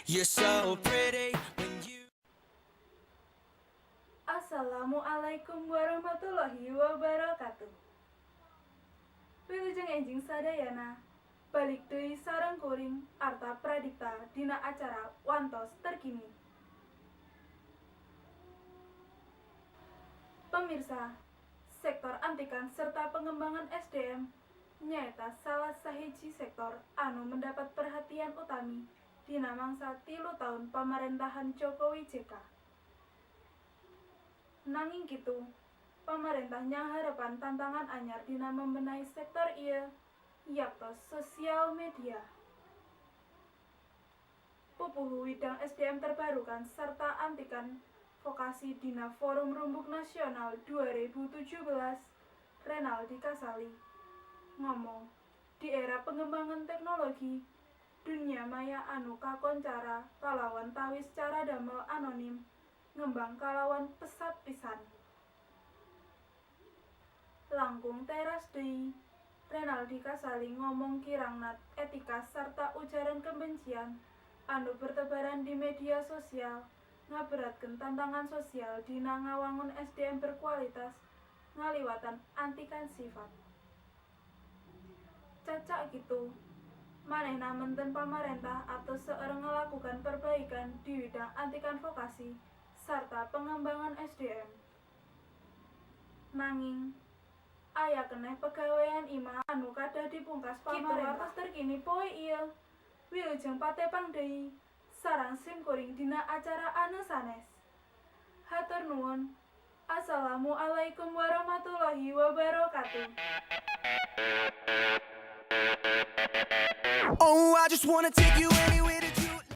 You're so pretty when you. Assalamualaikum warahmatullahi wabarakatuh. Wilujeng enjing sadayana. Balik deui sareng kuring Arta Pradipta dina acara Wantos Terkini. Pemirsa, sektor antikan serta pengembangan SDM nyaeta salah sahiji sektor anu mendapat perhatian utami dina mangsa 3 taun pamarentahan Jokowi JK. Nanging kitu, pamarentah nyanghareupan tantangan anyar dina membenahi sektor ieu, yaktos sosial media. Pupuhu Widang SDM Terbarukan sarta Antikan Vokasi dina Forum Rembug Nasional 2017, Renaldi Kasali, ngomong di era pengembangan teknologi dunya maya anu kakoncara kalawan tawis cara damel anonim ngembang kalawan pesat pisan. Langkung teras deui, Renaldi Kasali ngomong kirangna etika sarta ujaran kebencian anu bertebaran di media sosial ngaberatkeun tantangan sosial dina ngawangun SDM berkualitas ngaliwatan antikan sifat. Cacak kitu, manehna menten pamarentah atos seueur ngalakukan perbaikan di widang antikan vokasi sarta pengembangan SDM. Nanging, aya keneh pegawean imah anu kadah dipungkas pamarentah. Kitu wartos terkini poe ieu. Wilujeng patepang deui sareng simkuring dina acara anu sanes. Hatur nuhun. Assalamualaikum warahmatullahi wabarakatuh. Oh, I just wanna take you anywhere that you